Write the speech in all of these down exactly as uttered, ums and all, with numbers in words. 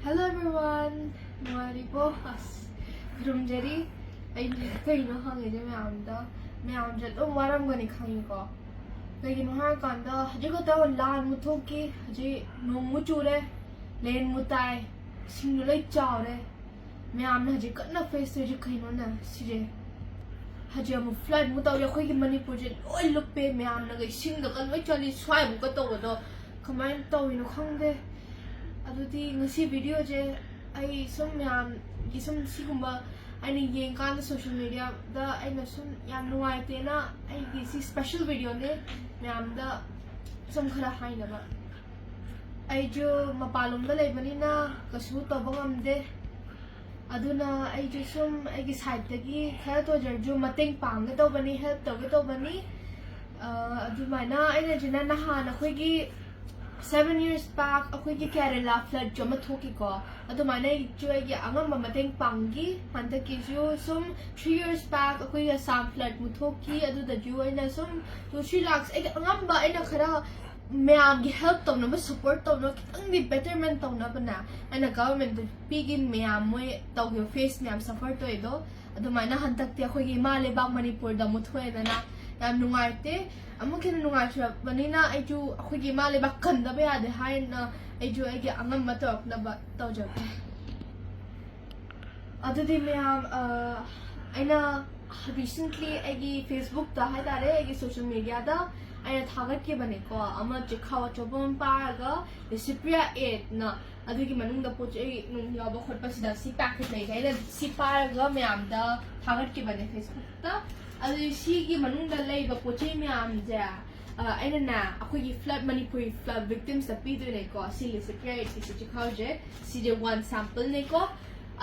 Hello everyone, ꯅꯨꯡꯉꯥꯏꯔꯤꯕꯣ? ꯑꯁ, ꯈꯨꯔꯨꯝꯖꯔꯤ꯫ ꯑꯩ ꯀꯩꯅꯣ ꯍꯪꯉꯤꯁꯦ ꯃꯌꯥꯝꯗ, ꯃꯌꯥꯝꯁꯦ ꯑꯗꯨꯝ ꯋꯥꯔꯝꯒꯅꯤ ꯈꯪꯉꯤꯀꯣ꯫ ꯀꯩꯒꯤꯅꯣ ꯍꯥꯏꯔꯀꯥꯟꯗ ꯍꯧꯖꯤꯛ ꯈꯛꯇ ꯂꯥꯟ ꯑꯃꯨꯛ ꯊꯣꯛꯈꯤ, ꯍꯧꯖꯤꯛ ꯅꯣꯡꯃꯨꯛ ꯆꯨꯔꯦ, ꯂꯦꯟ ꯑꯃꯨꯛ ꯇꯥꯏ, ꯏꯁꯤꯡꯁꯨ ꯂꯣꯏ ꯆꯥꯎꯔꯦ꯫ ꯃꯌꯥꯝꯅ ꯍꯧꯖꯤꯛ ꯀꯟꯅ ꯐꯦꯁ ꯇꯧꯔꯤꯁꯦ ꯀꯩꯅꯣꯅꯦ ꯁꯤꯁꯦ? ꯍꯧꯖꯤꯛ ꯑꯃꯨꯛ ꯐ꯭ꯂꯠ ꯑꯃꯨꯛ ꯇꯧꯔꯦ, ꯑꯩꯈꯣꯏꯒꯤ ꯃꯅꯤꯄꯨꯔꯁꯦ ꯂꯣꯏ ꯂꯨꯞꯄꯦ, ꯃꯌꯥꯝꯅꯒ ꯏꯁꯤꯡꯗꯒ ꯂꯣꯏ ꯆꯠꯂꯤ, ꯁ꯭ꯋꯥꯏꯃꯨꯛꯀ ꯇꯧꯕꯗꯣ ꯀꯃꯥꯏꯅ ꯇꯧꯔꯤꯅꯣ ꯈꯪꯗꯦ꯫ ꯑꯗꯨꯗꯤ ꯉꯁꯤ ꯚꯤꯗꯤꯑꯣꯁꯦ ꯑꯩ ꯁꯨꯝ ꯃꯌꯥꯝꯒꯤ ꯁꯨꯝ ꯁꯤꯒꯨꯝꯕ ꯑꯩꯅ ꯌꯦꯡꯀꯥꯟꯗ ꯁꯣꯁꯤꯌꯦꯜ ꯃꯦꯗꯤꯌꯥꯗ ꯑꯩꯅ ꯁꯨꯝ ꯌꯥꯝ ꯅꯨꯡꯉꯥꯏꯇꯦꯅ ꯑꯩꯒꯤ ꯁꯤ ꯁ꯭ꯄꯦꯁꯦꯜ ꯚꯤꯗꯤꯑꯣꯅꯦ, ꯃꯌꯥꯝꯗ ꯁꯨꯝ ꯈꯔ ꯍꯥꯏꯅꯕ꯫ ꯑꯩꯁꯨ ꯃꯄꯥꯟꯂꯣꯝꯗ ꯂꯩꯕꯅꯤꯅ ꯀꯩꯁꯨ ꯇꯧꯕ ꯉꯝꯗꯦ, ꯑꯗꯨꯅ ꯑꯩꯁꯨ ꯁꯨꯝ ꯑꯩꯒꯤ ꯁꯥꯏꯠꯇꯒꯤ ꯈꯔꯇ ꯑꯣꯏꯖꯔꯁꯨ ꯃꯇꯦꯡ ꯄꯥꯡꯒꯦ ꯇꯧꯕꯅꯤ, ꯍꯦꯜꯞ ꯇꯧꯒꯦ ꯇꯧꯕꯅꯤ꯫ ꯑ, ꯑꯗꯨꯃꯥꯏꯅ ꯑꯩꯅ ꯁꯤꯅ ꯅꯍꯥꯟ ꯑꯩꯈꯣꯏꯒꯤ seven years back ꯑꯩꯈꯣꯏꯒꯤ ꯀꯦꯔꯦꯂꯥ ꯐ꯭ꯂꯠꯁꯨ ꯑꯃ ꯊꯣꯛꯈꯤꯀꯣ, ꯑꯗꯨꯃꯥꯏꯅ ꯑꯩꯁꯨ ꯑꯩꯒꯤ ꯑꯉꯝꯕ ꯃꯇꯦꯡ ꯄꯥꯡꯈꯤ꯫ ꯍꯟꯗꯛꯀꯤꯁꯨ ꯁꯨꯝ three years back ꯑꯩꯈꯣꯏꯒꯤ ꯑꯁꯥꯝ ꯐ꯭ꯂꯠ ꯑꯃꯨꯛ ꯊꯣꯛꯈꯤ, ꯑꯗꯨꯗꯁꯨ ꯑꯩꯅ ꯁꯨꯝ two three lakhs ꯑꯩꯒꯤ ꯑꯉꯝꯕ ꯑꯩꯅ ꯈꯔ ꯃꯌꯥꯝꯒꯤ ꯍꯦꯜꯞ ꯇꯧꯅꯕ, ꯁꯞꯄꯣꯔꯠ ꯇꯧꯅꯕ, ꯈꯤꯇꯪꯗꯤ ꯕꯦꯇꯔꯃꯦꯟ ꯇꯧꯅꯕꯅꯦ ꯑꯩꯅ ꯒꯚꯔꯟꯃꯦꯟꯠꯇ ꯄꯤꯒꯤ꯫ ꯃꯌꯥꯝ ꯃꯣꯏ ꯇꯧꯈꯤꯕ ꯐꯦꯁ ꯃꯌꯥꯝ ꯁꯐꯔ ꯇꯧꯔꯤꯗꯣ ꯑꯗꯨꯃꯥꯏꯅ ꯍꯟꯗꯛꯇꯤ ꯑꯩꯈꯣꯏꯒꯤ ꯏꯃꯥ ꯂꯩꯕꯥꯛ ꯃꯅꯤꯄꯨꯔꯗ ꯑꯃꯨꯛ ꯊꯣꯛꯑꯦꯗꯅ, ꯌꯥꯝ ꯅꯨꯡꯉꯥꯏꯇꯦ꯫ ꯑꯃꯨꯛ ꯍꯦꯟꯅ ꯅꯨꯡꯉꯥꯏꯇ꯭ꯔꯕꯅꯤꯅ ꯑꯩꯁꯨ ꯑꯩꯈꯣꯏꯒꯤ ꯏꯃꯥ ꯂꯩꯕꯥꯛ ꯀꯟꯗꯕ ꯌꯥꯗꯦ ꯍꯥꯏꯅ ꯑꯩꯁꯨ ꯑꯩꯒꯤ ꯑꯉꯝꯕ ꯇꯧꯔꯛꯅꯕ ꯇꯧꯖꯒꯦ꯫ ꯑꯗꯨꯗꯤ ꯃꯌꯥꯝ, ꯑ, ꯑꯩꯅ recently ꯑꯩꯒꯤ ꯐꯦꯁꯕꯨꯛꯇ ꯍꯥꯏꯇꯥꯔꯦ, ꯑꯩꯒꯤ ꯁꯣꯁꯤꯌꯦꯜ ꯃꯦꯗꯤꯌꯥꯗ ꯑꯩꯅ ꯊꯥꯒꯠꯈꯤꯕꯅꯦꯀꯣ, ꯑꯃ ꯆꯦꯈꯥꯎ ꯑꯆꯧꯕ ꯑꯃ ꯄꯥꯔꯒ ꯂꯤꯁꯤꯄ꯭ꯔꯤꯌꯥ ꯑꯦꯠꯅ ꯑꯗꯨꯒꯤ ꯃꯅꯨꯡꯗ ꯄꯣꯠ ꯆꯩ ꯅꯨꯡ ꯌꯥꯎꯕ ꯈꯣꯠꯄꯁꯤꯗ ꯁꯤ ꯄꯦꯀꯦꯠ ꯂꯩꯁꯦ ꯑꯩꯅ ꯁꯤ ꯄꯥꯔꯒ ꯃꯌꯥꯝꯗ ꯊꯥꯒꯠꯈꯤꯕꯅꯦ ꯐꯦꯁꯕꯨꯛꯇ꯫ ꯑꯗꯨ ꯁꯤꯒꯤ ꯃꯅꯨꯡꯗ ꯂꯩꯕ ꯄꯣꯠ ꯆꯩ ꯃꯌꯥꯝꯁꯦ, ꯑ, ꯑꯩꯅꯅꯦ ꯑꯩꯈꯣꯏꯒꯤ ꯐ꯭ꯂꯠ, ꯃꯅꯤꯄꯨꯔꯤ ꯐ꯭ꯂꯠ ꯚꯤꯛꯇꯤꯝꯁꯇ ꯄꯤꯗꯣꯏꯅꯦꯀꯣ꯫ ꯁꯤ ꯂꯤꯁꯤꯄ꯭ꯔꯤꯌꯥ ꯑꯦꯠꯀꯤ ꯁꯤ ꯆꯦꯈꯥꯎꯁꯦ, ꯁꯤꯁꯦ one sample ꯅꯦꯀꯣ꯫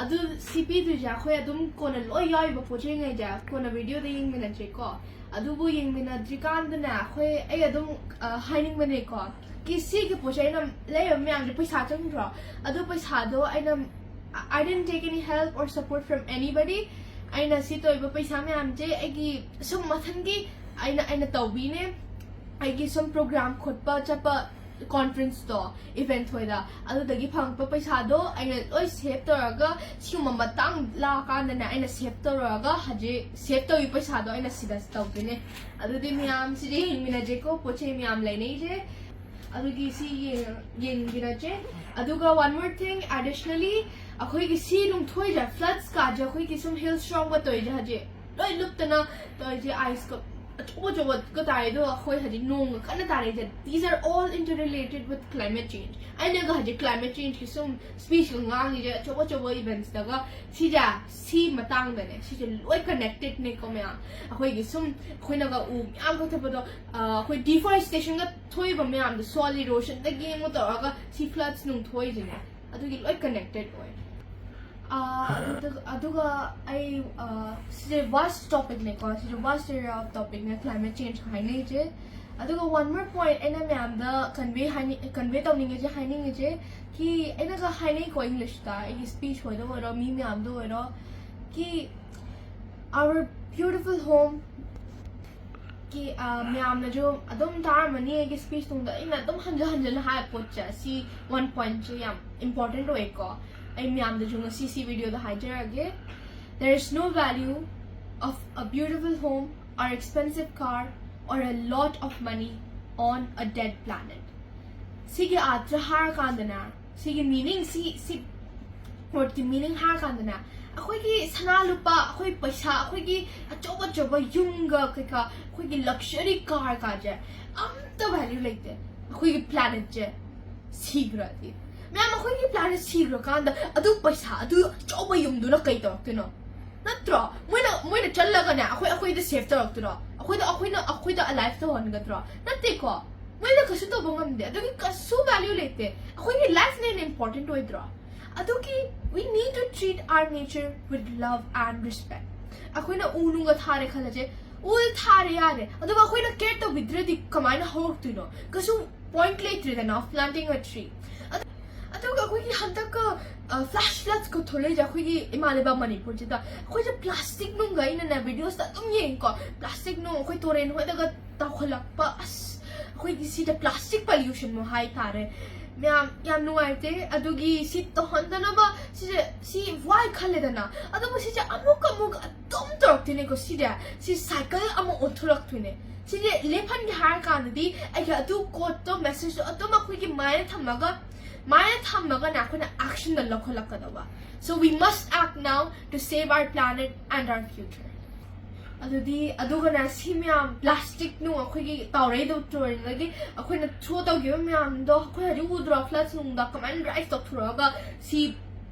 ꯑꯗꯨ ꯁꯤ ꯄꯤꯗꯣꯏꯁꯦ ꯑꯩꯈꯣꯏ ꯑꯗꯨꯝ ꯀꯣꯟꯅ ꯂꯣꯏ ꯌꯥꯎꯔꯤꯕ ꯄꯣꯠ ꯆꯩꯉꯩꯁꯦ ꯀꯣꯟꯅ ꯚꯤꯗꯤꯑꯣꯗ ꯌꯦꯡꯃꯤꯟꯅꯁꯦꯀꯣ꯫ ꯑꯗꯨꯕꯨ ꯌꯦꯡꯃꯤꯟꯅꯗ꯭ꯔꯤꯀꯥꯟꯗꯅꯦ ꯑꯩꯈꯣꯏ, ꯑꯩ ꯑꯗꯨꯝ, ꯑ, ꯍꯥꯏꯅꯤꯡꯕꯅꯦꯀꯣ꯫ ꯀꯤ ꯁꯤꯒꯤ ꯄꯣꯠ ꯆꯩ ꯑꯩꯅ ꯂꯩꯔꯤꯕ ꯃꯌꯥꯝꯁꯦ ꯄꯩꯁꯥ ꯆꯪꯗ꯭ꯔꯣ? ꯑꯗꯨ ꯄꯩꯁꯥꯗꯣ ꯑꯩꯅ, I didn't take any help or support from anybody. ꯑꯩꯅ ꯁꯤ ꯇꯧꯔꯤꯕ ꯄꯩꯁꯥ ꯃꯌꯥꯝꯁꯦ ꯑꯩꯒꯤ ꯁꯨꯝ ꯃꯊꯟꯒꯤ ꯑꯩꯅ, ꯑꯩꯅ ꯇꯧꯕꯤꯅꯦ꯫ ꯑꯩꯒꯤ ꯁꯨꯝ ꯄ꯭ꯔꯣꯒ꯭ꯔꯥꯝ ꯈꯣꯠꯄ ꯆꯠꯄ ꯀꯣꯟꯐ꯭ꯔꯦꯟꯁꯇꯣ, ꯏꯚꯦꯟꯠ ꯍꯣꯏꯗ, ꯑꯗꯨꯗꯒꯤ ꯐꯪꯉꯛꯄ ꯄꯩꯁꯥꯗꯣ ꯑꯩꯅ ꯂꯣꯏ ꯁꯦꯚ ꯇꯧꯔꯒ, ꯁꯤꯒꯨꯝꯕ ꯃꯇꯥꯡ ꯂꯥꯛꯑꯀꯥꯟꯗꯅꯦ, ꯑꯩꯅ ꯁꯦꯚ ꯇꯧꯔꯒ ꯍꯧꯖꯤꯛ ꯁꯦꯚ ꯇꯧꯔꯤ ꯄꯩꯁꯥꯗꯣ ꯑꯩꯅ ꯁꯤꯗ ꯇꯧꯗꯣꯏꯅꯦ꯫ ꯑꯗꯨꯗꯤ ꯃꯌꯥꯝ ꯁꯤꯗꯤ ꯌꯦꯡꯃꯤꯟꯅꯁꯦꯀꯣ, ꯄꯣꯠ ꯆꯩ ꯃꯌꯥꯝ ꯂꯩꯅꯩꯁꯦ꯫ ꯑꯗꯨꯒꯤ ꯁꯤ ꯌꯦꯡ- ꯌꯦꯡꯃꯤꯟꯅꯁꯦ꯫ ꯑꯗꯨꯒ one more thing, additionally, ꯑꯩꯈꯣꯏꯒꯤ ꯁꯤ ꯅꯨꯡꯊꯣꯏꯁꯦ, ꯐ꯭ꯂꯠꯁ ꯀꯥꯁꯦ, ꯑꯩꯈꯣꯏꯒꯤ ꯁꯨꯝ ꯍꯤꯜ ꯁ꯭ꯇꯣꯔꯝꯒ ꯇꯧꯔꯤꯁꯦ, ꯍꯧꯖꯤꯛ ꯂꯣꯏ ꯂꯨꯞꯇꯅ ꯇꯧꯔꯤꯁꯦ, ꯑꯥꯏꯁꯀ ꯑꯆꯧ ꯑꯆꯧꯕꯒ ꯇꯥꯔꯦ, ꯑꯗꯣ ꯑꯩꯈꯣꯏ ꯍꯧꯖꯤꯛ ꯅꯣꯡꯒ ꯀꯟꯅ ꯇꯥꯔꯛꯏꯁꯦ, these are all interrelated with climate change. ꯑꯩꯅꯒ ꯍꯧꯖꯤꯛ ꯀ꯭ꯂꯥꯏꯃꯦꯠ ꯆꯦꯟꯖꯀꯤ ꯁꯨꯝ ꯁ꯭ꯄꯤꯆꯀ ꯉꯥꯡꯉꯤꯁꯦ, ꯑꯆꯧ ꯑꯆꯧꯕ ꯏꯚꯦꯟꯠꯁꯇꯒ, ꯁꯤꯁꯦ, ꯁꯤ ꯃꯇꯥꯡꯗꯅꯦ, ꯁꯤꯁꯦ ꯂꯣꯏ ꯀꯅꯦꯛꯇꯦꯗꯅꯦꯀꯣ ꯃꯌꯥꯝ꯫ ꯑꯩꯈꯣꯏꯒꯤ ꯁꯨꯝ ꯑꯩꯈꯣꯏꯅꯒ ꯎ ꯃꯌꯥꯝ ꯀꯛꯊꯠꯄꯗꯣ, ꯑ, ꯑꯩꯈꯣꯏ ꯗꯤꯐꯣꯔꯦꯁꯇꯦꯁꯟꯒ ꯊꯣꯛꯏꯕ ꯃꯌꯥꯝꯗꯣ, ꯁꯣꯏꯜ ꯏꯔꯣꯁꯟꯗꯒꯤ ꯑꯃꯨꯛ ꯇꯧꯔꯒ ꯁꯤ ꯐ꯭ꯂꯠꯁ ꯅꯨꯡ ꯊꯣꯛꯏꯁꯤꯅꯦ, ꯑꯗꯨꯒꯤ ꯂꯣꯏ ꯀꯅꯦꯛꯇꯦꯗ ꯑꯣꯏ꯫ ꯑ, ꯑꯗꯨꯒ, ꯑꯗꯨꯒ ꯑꯩ, ꯑ, ꯁꯤꯁꯦ ꯚꯥꯁ ꯇꯣꯄꯤꯛꯅꯦꯀꯣ, ꯁꯤꯁꯦ ꯚꯥꯁ ꯑꯦꯔꯤꯌꯥ ꯑꯣꯐ ꯇꯣꯄꯤꯛꯅꯦ, ꯀ꯭ꯂꯥꯏꯃꯦꯠ ꯆꯦꯟꯖ ꯍꯥꯏꯅꯩꯁꯦ꯫ ꯑꯗꯨꯒ one more point ꯑꯩꯅ ꯃꯌꯥꯝꯗ ꯀꯟꯚꯦ ꯍꯥꯏꯅꯤꯡ, ꯀꯟꯚꯦ ꯇꯧꯅꯤꯡꯉꯤꯁꯦ, ꯍꯥꯏꯅꯤꯡꯉꯤꯁꯦ, ꯀꯤ ꯑꯩꯅꯒ ꯍꯥꯏꯅꯩꯀꯣ, ꯏꯪꯂꯤꯁꯇ, ꯑꯩꯒꯤ ꯁ꯭ꯄꯤꯆ ꯍꯣꯏꯗ ꯑꯣꯏꯔꯣ, ꯃꯤ ꯃꯌꯥꯝꯗ ꯑꯣꯏꯔꯣ, ꯀꯤ our beautiful home, ꯀꯤ, ꯑ, ꯃꯌꯥꯝꯅꯁꯨ ꯑꯗꯨꯝ ꯇꯥꯔꯝꯃꯅꯤ ꯑꯩꯒꯤ ꯁ꯭ꯄꯤꯆ ꯇꯨꯡꯗ ꯑꯩꯅ ꯑꯗꯨꯝ ꯍꯟꯖ ꯍꯟꯖꯅ ꯍꯥꯏꯕ ꯄꯣꯠꯁꯦ, ꯁꯤ ꯋꯥꯟ ꯄꯣꯏꯟꯠꯁꯦ ꯌꯥꯝ ꯏꯝꯄꯣꯔꯇꯦꯟꯠ ꯑꯣꯏꯀꯣ꯫ ꯑꯩ ꯃꯌꯥꯝꯗꯁꯨ ꯉꯁꯤ ꯁꯤ ꯚꯤꯗꯤꯑꯣꯗ ꯍꯥꯏꯖꯔꯒꯦ, there is no value of a beautiful home or expensive car or a lot of money on a dead planet. ꯁꯤꯒꯤ ꯑꯥꯔꯊ ꯍꯥꯏꯔꯀꯥꯟꯗꯅꯦ, ꯁꯤꯒꯤ ꯃꯤꯅꯤꯡ, ꯁꯤ, ꯁꯤ ꯋꯥꯔꯗꯀꯤ ꯃꯤꯅꯤꯡ ꯍꯥꯏꯔꯀꯥꯟꯗꯅꯦ, ꯑꯩꯈꯣꯏꯒꯤ ꯁꯅꯥ ꯂꯨꯄꯥ, ꯑꯩꯈꯣꯏ ꯄꯩꯁꯥ, ꯑꯩꯈꯣꯏꯒꯤ ꯑꯆꯧ ꯑꯆꯧꯕ ꯌꯨꯝꯒ ꯀꯩꯀꯥ, ꯑꯩꯈꯣꯏꯒꯤ ꯂꯛꯁꯔꯤ ꯀꯥꯔ ꯀꯥꯁꯦ ꯑꯝꯇ ꯚꯦꯂ꯭ꯌꯨ ꯂꯩꯇꯦ ꯑꯩꯈꯣꯏꯒꯤ ꯄ꯭ꯂꯥꯅꯦꯠꯁꯦ ꯁꯤꯈ꯭ꯔꯗꯤ꯫ ꯃꯌꯥꯝ, ꯑꯩꯈꯣꯏꯒꯤ ꯄ꯭ꯂꯥꯅꯦꯠ ꯁꯤꯈ꯭ꯔꯀꯥꯟꯗ ꯑꯗꯨ ꯄꯩꯁꯥ, ꯑꯗꯨ ꯑꯆꯧꯕ ꯌꯨꯝꯗꯨꯅ ꯀꯩ ꯇꯧꯔꯛꯇꯣꯏꯅꯣ? ꯅꯠꯇ꯭ꯔꯣ? ꯃꯣꯏꯅ, ꯃꯣꯏꯅ ꯆꯠꯂꯒꯅꯦ, ꯑꯩꯈꯣꯏ, ꯑꯩꯈꯣꯏꯗ ꯁꯦꯚ ꯇꯧꯔꯛꯇꯣꯏꯔꯣ? ꯑꯩꯈꯣꯏꯗ, ꯑꯩꯈꯣꯏꯅ, ꯑꯩꯈꯣꯏꯗ ꯑꯂꯥꯏꯚ ꯇꯧꯍꯟꯒꯗ꯭ꯔꯣ? ꯅꯠꯇꯦꯀꯣ? ꯃꯣꯏꯅ ꯀꯩꯁꯨ ꯇꯧꯕ ꯉꯝꯗꯦ, ꯑꯗꯨꯒꯤ ꯀꯩꯁꯨ ꯚꯦꯂ꯭ꯌꯨ ꯂꯩꯇꯦ꯫ ꯑꯩꯈꯣꯏꯒꯤ ꯂꯥꯏꯐꯅ ꯍꯦꯟꯅ ꯏꯝꯄꯣꯔꯇꯦꯟꯠ ꯑꯣꯏꯗ꯭ꯔꯣ? ꯑꯗꯨꯒꯤ we need to treat our nature with love and respect. ꯑꯩꯈꯣꯏꯅ ꯎ ꯅꯨꯡꯒ ꯊꯥꯔꯦ ꯈꯜꯂꯁꯦ, ꯎ ꯊꯥꯔꯦ ꯌꯥꯔꯦ, ꯑꯗꯨꯒ ꯑꯩꯈꯣꯏꯅ ꯀꯦꯌꯔ ꯇꯧꯕꯤꯗ꯭ꯔꯗꯤ ꯀꯃꯥꯏꯅ ꯍꯧꯔꯛꯇꯣꯏꯅꯣ? ꯀꯩꯁꯨ point ꯂꯩꯇ꯭ꯔꯦꯗꯅ of planting a tree. ꯑꯗꯨ, ꯑꯗꯨꯒ ꯑꯩꯈꯣꯏꯒꯤ ꯍꯟꯗꯛꯀ, ꯑ, ꯐ꯭ꯂꯥꯁ ꯐ꯭ꯂꯠꯁꯀ ꯊꯣꯛꯂꯛꯏꯁꯦ ꯑꯩꯈꯣꯏꯒꯤ ꯏꯃꯥ ꯂꯩꯕꯥꯛ ꯃꯅꯤꯄꯨꯔꯁꯤꯗ꯫ ꯑꯩꯈꯣꯏꯁꯦ ꯄ꯭ꯂꯥꯁꯇꯤꯛ ꯅꯨꯡꯒ ꯑꯩꯅꯅꯦ ꯚꯤꯗꯤꯑꯣꯁꯇ ꯑꯗꯨꯝ ꯌꯦꯡꯉꯤꯀꯣ, ꯄ꯭ꯂꯥꯁꯇꯤꯛ ꯅꯨꯡ ꯑꯩꯈꯣꯏ ꯇꯨꯔꯦꯟ ꯍꯣꯏꯗꯒ ꯇꯥꯎꯈꯠꯂꯛꯄ, ꯑꯁ, ꯑꯩꯈꯣꯏꯒꯤ ꯁꯤꯗ plastic pollution ꯃꯨꯛ ꯍꯥꯏꯇꯥꯔꯦ꯫ ꯃꯌꯥꯝ ꯌꯥꯝ ꯅꯨꯡꯉꯥꯏꯇꯦ꯫ ꯑꯗꯨꯒꯤ ꯁꯤ ꯇꯧꯍꯟꯗꯅꯕ ꯁꯤꯁꯦ ꯁꯤ ꯋꯥꯏ ꯈꯜꯂꯦꯗꯅ, ꯑꯗꯨꯕꯨ ꯁꯤꯁꯦ ꯑꯃꯨꯛ ꯑꯃꯨꯛ ꯑꯗꯨꯝ ꯇꯧꯔꯛꯇꯣꯏꯅꯦꯀꯣ꯫ ꯁꯤꯁꯦ ꯁꯤ cycle ꯑꯃ ꯑꯣꯟꯊꯣꯔꯛꯇꯣꯏꯅꯦ꯫ ꯁꯤꯁꯦ ꯂꯦꯞꯍꯟꯒꯦ ꯍꯥꯏꯔ ꯀꯥꯟꯗꯗꯤ ꯑꯩꯒꯤ ꯑꯗꯨ quote ꯇꯣ, message ꯇꯣ ꯑꯗꯨꯝ ꯑꯩꯈꯣꯏꯒꯤ ꯃꯥꯏꯅ ꯊꯝꯃꯒ ꯃꯥꯏꯅ ꯊꯝꯃꯒꯅꯦ ꯑꯩꯈꯣꯏꯅ action the ꯂꯧꯈꯠꯂꯛꯀꯗꯧꯕ꯫ So we must act now to save our planet and our future. ꯑꯗꯨꯗꯤ ꯑꯗꯨꯒꯅꯦ ꯁꯤ ꯃꯌꯥꯝ plastic ꯅꯨꯡ ꯑꯩꯈꯣꯏꯒꯤ ꯇꯥꯎꯔꯛꯏꯗꯣ ꯇꯨꯔꯦꯜꯗꯒꯤ ꯑꯩꯈꯣꯏꯅ throw ꯇꯧꯈꯤꯕ ꯃꯌꯥꯝꯗꯣ ꯑꯩꯈꯣꯏ ꯍꯧꯖꯤꯛ ꯎꯗ꯭ꯔꯣ? Floods ꯅꯨꯡꯗ ꯀꯃꯥꯏꯅ rise ꯇꯧꯊꯣꯔꯛꯑꯒ ꯁꯤ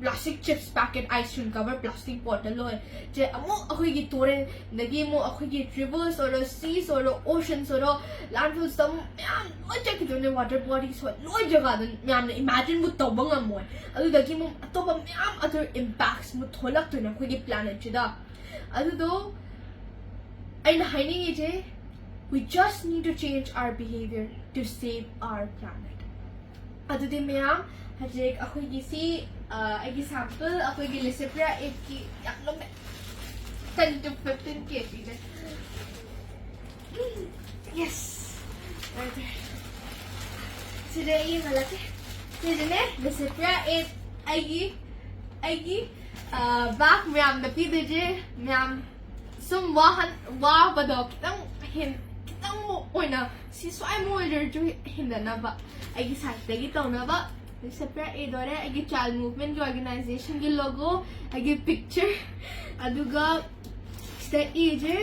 plastic chips packet, ice cream cover, plastic bottle ꯂꯣꯏ ꯁꯦ ꯑꯃꯨꯛ ꯑꯩꯈꯣꯏꯒꯤ ꯇꯨꯔꯦꯜꯗꯒꯤ ꯑꯃꯨꯛ ꯑꯩꯈꯣꯏꯒꯤ rivers ꯑꯣꯏꯔꯣ, seas ꯑꯣꯏꯔꯣ, oceans ꯑꯣꯏꯔꯣ, landfills ꯇ ꯑꯃꯨꯛ ꯃꯌꯥꯝ ꯂꯣꯏ ꯆꯠꯈꯤꯗꯣꯏꯅꯦ꯫ Water bodies ꯍꯣꯏ ꯂꯣꯏ ꯖꯒꯥꯗ ꯃꯌꯥꯝꯅ imagine ꯕꯨ ꯇꯧꯕ ꯉꯝꯃꯣꯏ꯫ ꯑꯗꯨꯗꯒꯤ ꯑꯃꯨꯛ ꯑꯇꯣꯞꯄ ꯃꯌꯥꯝ other impacts ꯑꯃꯨꯛ ꯊꯣꯛꯂꯛꯇꯣꯏꯅꯦ ꯑꯩꯈꯣꯏꯒꯤ planet ꯁꯤꯗ꯫ ꯑꯗꯨꯗꯣ ꯑꯩꯅ ꯍꯥꯏꯅꯤꯡꯉꯤꯁꯦ, we just need to change our behavior to save our planet. ꯑꯗꯨꯗꯤ ꯃꯌꯥꯝ, ꯍꯧꯖꯤꯛ ꯑꯩꯈꯣꯏꯒꯤ ꯁꯤ ꯑ, ꯑꯩꯒꯤ sample ꯑꯩꯈꯣꯏꯒꯤ Lucipria eight ꯀꯤ ꯌꯥꯝ ꯂꯨꯝꯃꯦ, ten to fifteen kg ꯅꯦ꯫ Yes. ꯁꯤꯗ ꯑꯩ ꯌꯦꯡꯍꯜꯂꯛꯀꯦ꯫ ꯁꯤꯗꯅꯦ Lucipria eight ꯑꯩꯒꯤ ꯑꯩꯒꯤ bag ꯃꯌꯥꯝꯗ ꯄꯤꯗꯣꯏꯁꯦ꯫ ꯃꯌꯥꯝ ꯁꯨꯝ ꯋꯥꯍꯟ ꯋꯥꯕꯗꯣ ꯈꯤꯇꯪ ꯍꯦꯟ ꯈꯤꯇꯪ ꯑꯣꯏꯅ ꯁꯤ ꯁ꯭ꯋꯥꯏꯃꯨꯛ ꯑꯣꯏꯖꯔꯁꯨ ꯍꯦꯟꯗꯅꯕ ꯑꯩꯒꯤ side ꯇꯒꯤ ꯇꯧꯅꯕ꯫ Lucipria eight ꯑꯣꯏꯔꯦ꯫ ꯑꯩꯒꯤ child movement ꯀꯤ organization ꯒꯤ logo, ꯑꯩꯒꯤ picture, ꯑꯗꯨꯒ ꯁꯤꯗ ꯏꯁꯦ,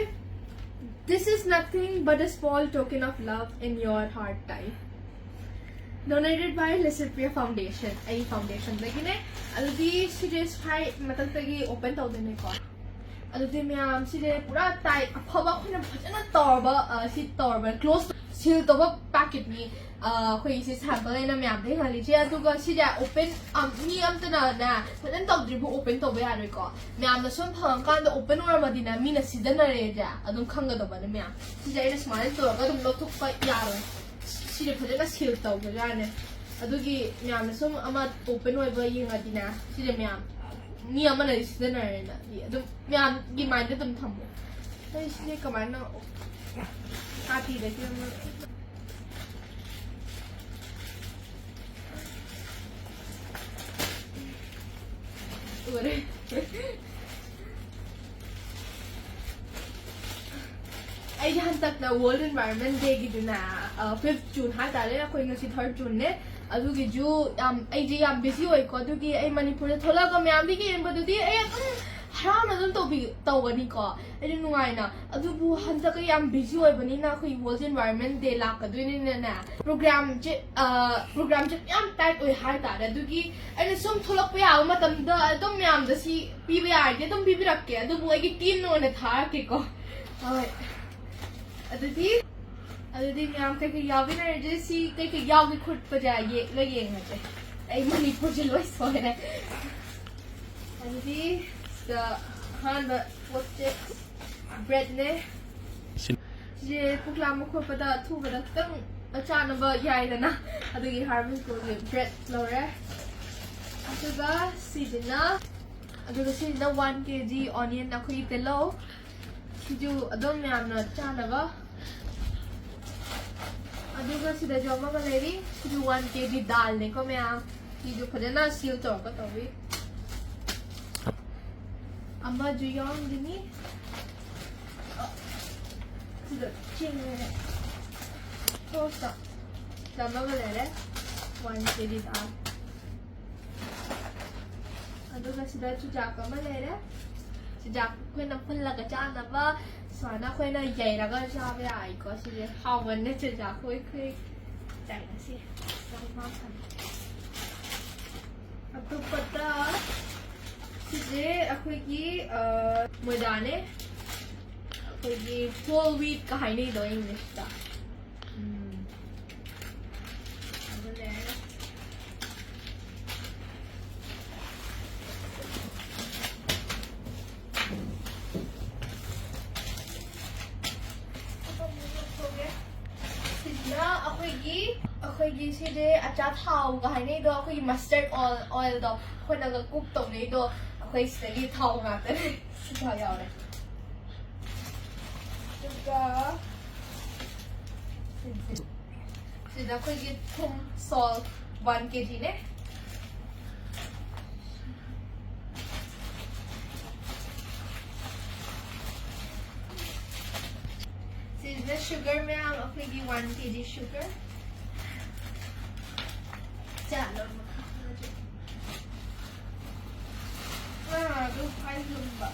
"This is nothing but a small token of love in your hard time." Donated by Lucipria Foundation. ꯑꯩ foundation ꯗꯒꯤꯅꯦ꯫ ꯑꯗꯨꯗꯤ ꯁꯤꯁꯦ ꯁ꯭ꯋꯥꯏ ꯃꯊꯛꯇꯒꯤ open ꯇꯧꯗꯣꯏꯅꯦꯀꯣ꯫ ꯑꯗꯨꯗꯤ ꯃꯌꯥꯝ ꯁꯤꯁꯦ ꯄꯨꯔꯥ tight ꯑꯐꯕ ꯑꯩꯈꯣꯏꯅ ꯐꯖꯅ ꯇꯧꯔꯕ, ꯑ, ꯁꯤ ꯇꯧꯔꯕ close seal ꯇꯧꯕ packet ꯅꯤ꯫ ꯑ, ꯑꯩꯈꯣꯏꯒꯤ ꯁꯤ sample ꯑꯩꯅ ꯃꯌꯥꯝꯗ ꯌꯦꯡꯍꯜꯂꯤꯁꯦ꯫ ꯑꯗꯨꯒ ꯁꯤꯁꯦ open, ꯑ, ꯃꯤ ꯑꯝꯇꯅꯅꯦ ꯐꯖꯅ ꯇꯧꯗ꯭ꯔꯤꯕ open ꯇꯧꯕ ꯌꯥꯔꯣꯏꯀꯣ꯫ ꯃꯌꯥꯝꯅ ꯁꯨꯝ ꯐꯪꯉꯀꯥꯟꯗ open ꯑꯣꯏꯔꯝꯃꯗꯤꯅꯦ ꯃꯤꯅ ꯁꯤꯖꯤꯟꯅꯔꯦꯁꯦ ꯑꯗꯨꯝ ꯈꯪꯒꯗꯧꯕꯅꯦ ꯃꯌꯥꯝ꯫ ꯁꯤꯁꯦ ꯑꯩꯅ ꯁꯨꯃꯥꯏꯅ ꯇꯧꯔꯒ ꯑꯗꯨꯝ ꯂꯧꯊꯣꯛꯄ ꯌꯥꯔꯣꯏ꯫ ꯁꯤꯁꯦ ꯐꯖꯅ seal ꯇꯧꯕ ꯌꯥꯔꯅꯦ꯫ ꯑꯗꯨꯒꯤ ꯃꯌꯥꯝꯅ ꯁꯨꯝ ꯑꯃ open ꯑꯣꯏꯕ ꯌꯦꯡꯉꯗꯤꯅꯦ ꯁꯤꯁꯦ ꯃꯌꯥꯝ ꯃꯤ ꯑꯃꯅꯗꯤ ꯁꯤꯖꯤꯟꯅꯔꯦꯅ ꯑꯗꯨꯝ ꯃꯌꯥꯝꯒꯤ mind ꯗ ꯑꯗꯨꯝ ꯊꯝꯃꯣ꯫ ꯑꯩ ꯁꯤꯁꯦ ꯀꯃꯥꯏꯅ ꯀꯥꯇꯤꯗꯒꯤ ꯑꯃ ꯑꯩꯁꯦ ꯍꯟꯗꯛꯅ World Environment Dayꯒꯤꯗꯨꯅ, ꯐꯤꯐ ꯖꯨꯟ ꯍꯥꯏꯇꯥꯔꯦ, ꯑꯩꯈꯣꯏ ꯉꯁꯤ ꯊꯥꯔꯠ ꯖꯨꯟꯅꯦ꯫ ꯑꯗꯨꯒꯤꯁꯨ ꯌꯥꯝ, ꯑꯩꯁꯦ ꯌꯥꯝ ꯕꯤꯖꯤ ꯑꯣꯏꯀꯣ꯫ ꯑꯗꯨꯒꯤ ꯑꯩ ꯃꯅꯤꯄꯨꯔꯗ ꯊꯣꯛꯂꯛꯑꯒ ꯃꯌꯥꯝꯗ ꯌꯦꯡꯕꯗꯨꯗꯤ ꯑꯩ ꯑꯗꯨꯝ ꯍꯔꯥꯎꯅ ꯑꯗꯨꯝ ꯇꯧꯕꯤ ꯇꯧꯒꯅꯤꯀꯣ, ꯑꯩꯁꯨ ꯅꯨꯡꯉꯥꯏꯅ꯫ ꯑꯗꯨꯕꯨ ꯍꯟꯗꯛ ꯑꯩ ꯌꯥꯝ ꯕꯤꯖꯤ ꯑꯣꯏꯕꯅꯤꯅ, ꯑꯩꯈꯣꯏ World Environment Day ꯂꯥꯛꯀꯗꯣꯏꯅꯤꯅꯅꯦ, ꯄ꯭ꯔꯣꯒ꯭ꯔꯥꯝꯁꯦ, ꯄ꯭ꯔꯣꯒ꯭ꯔꯥꯝꯁꯦ ꯌꯥꯝ ꯇꯥꯏꯠ ꯑꯣꯏ ꯍꯥꯏꯇꯥꯔꯦ꯫ ꯑꯗꯨꯒꯤ ꯑꯩꯅ ꯁꯨꯝ ꯊꯣꯛꯂꯛꯄ ꯌꯥꯕ ꯃꯇꯝꯗ ꯑꯗꯨꯝ ꯃꯌꯥꯝꯗ ꯁꯤ ꯄꯤꯕ ꯌꯥꯔꯗꯤ ꯑꯗꯨꯝ ꯄꯤꯕꯤꯔꯛꯀꯦ, ꯑꯗꯨꯕꯨ ꯑꯩꯒꯤ ꯇꯤꯝꯅ ꯑꯣꯏꯅ ꯊꯥꯔꯛꯀꯦꯀꯣ꯫ ꯍꯣꯏ꯫ ꯑꯗꯨꯗꯤ, ꯑꯗꯨꯗꯤ ꯃꯌꯥꯝ ꯀꯩꯀꯩ ꯌꯥꯎꯕꯤꯅꯔꯁꯦ, ꯁꯤ ꯀꯩꯀꯩ ꯌꯥꯎꯒꯦ ꯈꯣꯠꯄꯁꯦ ꯌꯦ-, ꯂꯣꯏ ꯌꯦꯡꯉꯁꯦ꯫ ꯑꯩ ꯃꯅꯤꯄꯨꯔꯁꯦ ꯂꯣꯏ ꯁꯣꯏꯔꯦ꯫ ꯑꯗꯨꯗꯤ ꯁꯤꯗ ꯑꯍꯥꯟꯕ ꯄꯣꯠꯁꯦ ꯕ꯭ꯔꯦꯗꯅꯦ꯫ ꯁꯤ- ꯁꯤꯁꯦ ꯄꯨꯛ ꯂꯥꯝꯕ ꯈꯣꯠꯄꯗ ꯑꯊꯨꯕꯗ ꯈꯤꯇꯪ ꯆꯥꯅꯕ ꯌꯥꯏꯗꯅ, ꯑꯗꯨꯒꯤ ꯍꯥꯔꯕꯜ ꯁ꯭ꯀꯨꯜꯒꯤ ꯕ꯭ꯔꯦꯗ ꯂꯧꯔꯦ꯫ ꯑꯗꯨꯒ ꯁꯤꯁꯤꯅ, ꯑꯗꯨꯒ ꯁꯤꯁꯤꯅ ꯋꯥꯟ ꯀꯦ ꯖꯤ ꯑꯣꯅꯤꯌꯟ, ꯑꯩꯈꯣꯏꯒꯤ ꯇꯤꯜꯍꯧ꯫ ꯁꯤꯁꯨ ꯑꯗꯨꯝ ꯃꯌꯥꯝꯅ ꯆꯥꯅꯕ꯫ ꯑꯗꯨꯒ ꯁꯤꯗꯁꯨ ꯑꯃꯒ ꯂꯩꯔꯤ꯫ ꯁꯤꯁꯨ ꯋꯥꯟ ꯀꯦ ꯖꯤ ꯗꯥꯜꯅꯦꯀꯣ ꯃꯌꯥꯝ꯫ ꯁꯤꯁꯨ ꯐꯖꯅ ꯁꯤꯜ ꯇꯧꯔꯒ ꯇꯧꯏ꯫ ꯑꯃꯁꯨ ꯌꯥꯎꯔꯝꯒꯅꯤ꯫ ꯑ, ꯁꯤꯗ ꯆꯦꯡꯅꯦ꯫ ꯇꯣꯁꯇ꯫ ꯁꯤꯗ ꯑꯃꯒ ꯂꯩꯔꯦ꯫ ꯋꯥꯟ ꯀꯦ ꯖꯤ ꯗꯥꯜ꯫ ꯑꯗꯨꯒ ꯁꯤꯗ ꯆꯨꯖꯥꯛ ꯑꯃ ꯂꯩꯔꯦ꯫ ꯆꯨꯖꯥꯛ ꯑꯩꯈꯣꯏꯅ ꯐꯨꯜꯂꯒ ꯆꯥꯅꯕ ꯁꯨꯃꯥꯏꯅ ꯑꯩꯈꯣꯏꯅ ꯌꯩꯔꯒ ꯆꯥꯕ ꯌꯥꯏꯀꯣ꯫ ꯁꯤꯁꯦ ꯍꯥꯎꯕꯅꯦ ꯆꯨꯖꯥꯛ꯫ ꯑꯩꯈꯣꯏ, ꯑꯩꯈꯣꯏ ꯆꯥꯏ ꯉꯁꯤ꯫ ꯑꯇꯣꯞꯄꯗ ꯁꯤꯁꯦ ꯑꯩꯈꯣꯏꯒꯤ, ꯑ, ꯃꯣꯏꯗꯥꯅꯦ꯫ ꯑꯩꯈꯣꯏꯒꯤ whole wheat ꯀ ꯍꯥꯏꯅꯩꯗꯣ ꯏꯪꯂꯤꯁꯇ꯫ ꯎꯝ꯫ ꯑꯗꯨꯅꯦ꯫ ꯁꯤꯁꯤꯅ ꯑꯩꯈꯣꯏꯒꯤ, ꯑꯩꯈꯣꯏꯒꯤ ꯁꯤꯁꯦ ꯑꯆꯥ ꯊꯥꯎꯒ ꯍꯥꯏꯅꯩꯗꯣ, ꯑꯩꯈꯣꯏꯒꯤ mustard oil, oilꯗꯣ ꯑꯩꯈꯣꯏꯅꯒ cook ꯇꯧꯅꯩꯗꯣ, ꯑꯩꯈꯣꯏ ꯁꯤꯗꯒꯤ ꯊꯥꯎ ꯉꯥꯛꯇꯅꯦ꯫ ꯁꯤ ꯊꯥꯎ ꯌꯥꯎꯔꯦ꯫ ꯑꯗꯨꯒ ꯁꯤꯗ ꯑꯩꯈꯣꯏꯒꯤ ꯊꯨꯝ, salt, ꯋꯥꯟ ꯀꯦ ꯖꯤꯅꯦ꯫ Sugar ꯃꯌꯥꯝ, ꯑꯩꯈꯣꯏꯒꯤ one K G sugar. ꯆꯥꯅꯕ꯫ ꯑꯥ, ꯑꯗꯨ ꯈ꯭ꯋꯥꯏ ꯂꯨꯝꯕ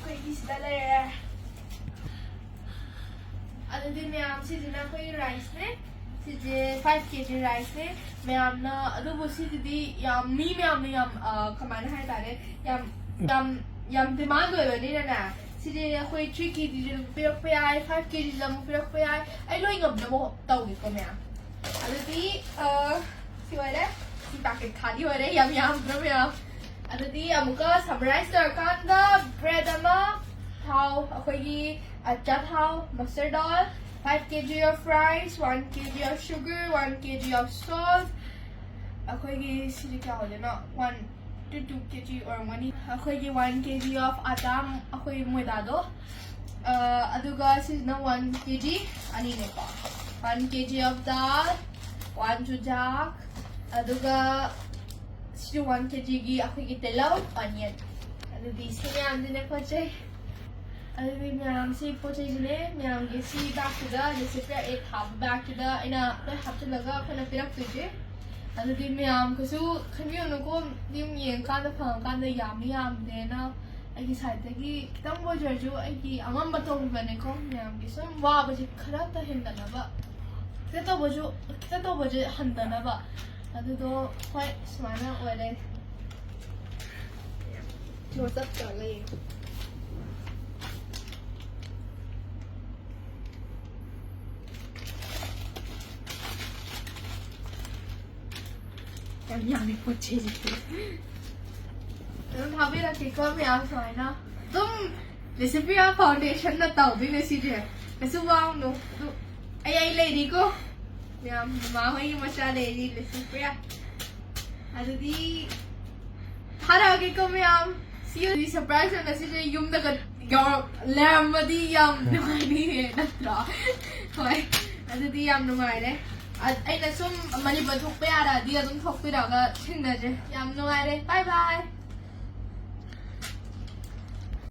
ꯑꯩꯈꯣꯏꯒꯤ ꯁꯤꯗ ꯂꯩꯔꯦ꯫ ꯑꯗꯨꯗꯤ ꯃꯌꯥꯝ, ꯁꯤꯁꯤꯅ ꯑꯩꯈꯣꯏꯒꯤ rice ꯅꯦ꯫ ꯁꯤꯁꯦ five K G rice ꯅꯦ꯫ ꯃꯌꯥꯝꯅ, ꯑꯗꯨꯕꯨ ꯁꯤꯁꯤꯗꯤ ꯌꯥꯝ, ꯃꯤ ꯃꯌꯥꯝꯅ ꯌꯥꯝ, ꯑ, ꯀꯃꯥꯏꯅ ꯍꯥꯏꯇꯥꯔꯦ, ꯌꯥꯝ, ꯌꯥꯝ, ꯌꯥꯝ demand ꯑꯣꯏꯕꯅꯤꯅꯅꯦ, ꯁꯤꯗꯤ ꯑꯩꯈꯣꯏ three K G ꯁꯨ ꯑꯗꯨꯝ ꯄꯤꯔꯛꯄ ꯌꯥꯏ, five K G ꯁꯨ ꯑꯗꯨꯝ ꯄꯤꯔꯛꯄ ꯌꯥꯏ꯫ ꯑꯩ ꯂꯣꯏ ꯉꯝꯅꯕ ꯇꯧꯒꯦꯀꯣ ꯃꯌꯥꯝ꯫ ꯑꯗꯨꯗꯤ, ꯑ, ꯁꯤ ꯑꯣꯏꯔꯦ꯫ ꯁꯤ packet ꯈꯥꯂꯤ ꯑꯣꯏꯔꯦ, ꯌꯥꯝ ꯌꯥꯝꯗ꯭ꯔꯥ ꯃꯌꯥꯝ? ꯑꯗꯨꯗꯤ ꯑꯃꯨꯛꯀ summarize ꯇꯧꯔꯀꯥꯟꯗ, bread ꯑꯃ, ꯊꯥꯎ, ꯑꯩꯈꯣꯏꯒꯤ ꯑꯆꯥꯊꯥꯎ, mustard oil, five K G of rice, one K G of sugar, one K G of salt, ꯑꯩꯈꯣꯏꯒꯤ ꯁꯤꯗꯤ ꯀꯌꯥ ꯑꯣꯏꯗꯣꯏꯅꯣ? One to two K G ꯑꯣꯏꯔꯝꯒꯅꯤ꯫ ꯑꯩꯈꯣꯏꯒꯤ one K G of ꯑꯇꯥ, ꯑꯩꯈꯣꯏ ꯃꯣꯏꯗꯥꯗꯣ, ꯑ, ꯑꯗꯨꯒ ꯁꯤꯁꯤꯅ one K G ꯑꯅꯤꯅꯦꯀꯣ꯫ One K G of dal, one ꯆꯨꯖꯥꯛ, ꯑꯗꯨꯒ ꯁꯤꯁꯨ one K G ꯒꯤ ꯑꯩꯈꯣꯏꯒꯤ ꯇꯤꯜꯍꯧ, onion꯫ ꯑꯗꯨꯗꯤ ꯁꯤ ꯃꯌꯥꯝꯁꯤꯅꯦ ꯄꯣꯠ ꯆꯩ꯫ ꯑꯗꯨꯗꯤ ꯃꯌꯥꯝꯁꯤ ꯄꯣꯠ ꯆꯩꯁꯤꯅꯦ, ꯃꯌꯥꯝꯒꯤ ꯁꯤ bag ꯁꯤꯗ, ꯂꯤꯁꯤꯄ꯭ꯔꯤꯌꯥ ꯑꯩꯠ ꯊꯥꯕ bag ꯁꯤꯗ ꯑꯩꯅ ꯂꯣꯏ ꯍꯥꯞꯆꯤꯜꯂꯒ ꯑꯩꯈꯣꯏꯅ ꯄꯤꯔꯛꯇꯣꯏꯁꯦ꯫ ꯑꯗꯨꯗꯤ ꯃꯌꯥꯝ ꯀꯩꯁꯨ ꯈꯟꯕꯤꯒꯅꯨꯀꯣ, ꯑꯗꯨꯝ ꯌꯦꯡꯀꯥꯟꯗ ꯐꯪꯉꯀꯥꯟꯗ ꯌꯥꯝꯃꯤ ꯌꯥꯝꯗꯦꯅ ꯑꯩꯒꯤ side ꯇꯒꯤ ꯈꯤꯇꯪ ꯑꯣꯏꯖꯔꯁꯨ ꯑꯩꯒꯤ ꯑꯉꯝꯕ ꯇꯧꯕꯅꯦꯀꯣ꯫ ꯃꯌꯥꯝꯒꯤ ꯁꯨꯝ ꯋꯥꯕꯁꯦ ꯈꯔꯇ ꯍꯦꯟꯒꯠꯅꯕ, ꯈꯤꯇ ꯇꯧꯕꯁꯨ, ꯈꯤꯇ ꯇꯧꯕꯁꯦ ꯍꯟꯊꯅꯕ꯫ ꯑꯗꯨꯗꯣ ꯍꯣꯏ, ꯁꯨꯃꯥꯏꯅ ꯑꯣꯏꯔꯦ꯫ ꯁꯤꯃ ꯆꯞ ꯆꯥꯅ ꯌꯦꯡꯉꯣ꯫ ꯌꯥꯝ ꯌꯥꯝꯃꯤ ꯄꯣꯠ ꯆꯩꯁꯦ꯫ ꯑꯗꯨꯝ ꯊꯥꯕꯤꯔꯛꯀꯦꯀꯣ ꯃꯌꯥꯝ, ꯁꯨꯃꯥꯏꯅ꯫ ꯑꯗꯨꯝ ꯂꯤꯁꯤꯄ꯭ꯔꯤꯌꯥ foundation ꯅ ꯇꯧꯗꯣꯏꯅꯦ ꯁꯤꯁꯦ꯫ ꯀꯩꯁꯨ ꯋꯥꯎꯅꯨ꯫ ꯑꯗꯨ ꯑꯩ, ꯑꯩ ꯂꯩꯔꯤꯀꯣ꯫ ꯃꯌꯥꯝ, ꯃꯃꯥ ꯍꯣꯏꯒꯤ ꯃꯆꯥ ꯂꯩꯔꯤ, ꯂꯤꯁꯤꯄ꯭ꯔꯤꯌꯥ꯫ ꯑꯗꯨꯗꯤ ꯊꯥꯔꯛꯑꯒꯦꯀꯣ ꯃꯌꯥꯝ꯫ See you꯫ Surprise ꯑꯣꯏꯅ ꯁꯤꯁꯦ ꯌꯨꯝꯗꯒ ꯌꯧꯔꯛ-, ꯂꯩꯔꯝꯃꯗꯤ ꯌꯥꯝ ꯅꯨꯡꯉꯥꯏꯅꯤꯌꯦ, ꯅꯠꯇ꯭ꯔꯣ? ꯍꯣꯏ, ꯑꯗꯨꯗꯤ ꯌꯥꯝ ꯅꯨꯡꯉꯥꯏꯔꯦ꯫ ꯑ-, ꯑꯩꯅ ꯁꯨꯝ ꯃꯅꯤꯄꯨꯔ ꯊꯣꯛꯄ ꯌꯥꯔꯛꯑꯗꯤ ꯑꯗꯨꯝ ꯊꯣꯛꯄꯤꯔꯛꯑꯒ ꯊꯦꯡꯅꯁꯦ꯫ ꯌꯥꯝ ꯅꯨꯡꯉꯥꯏꯔꯦ꯫ Bye bye꯫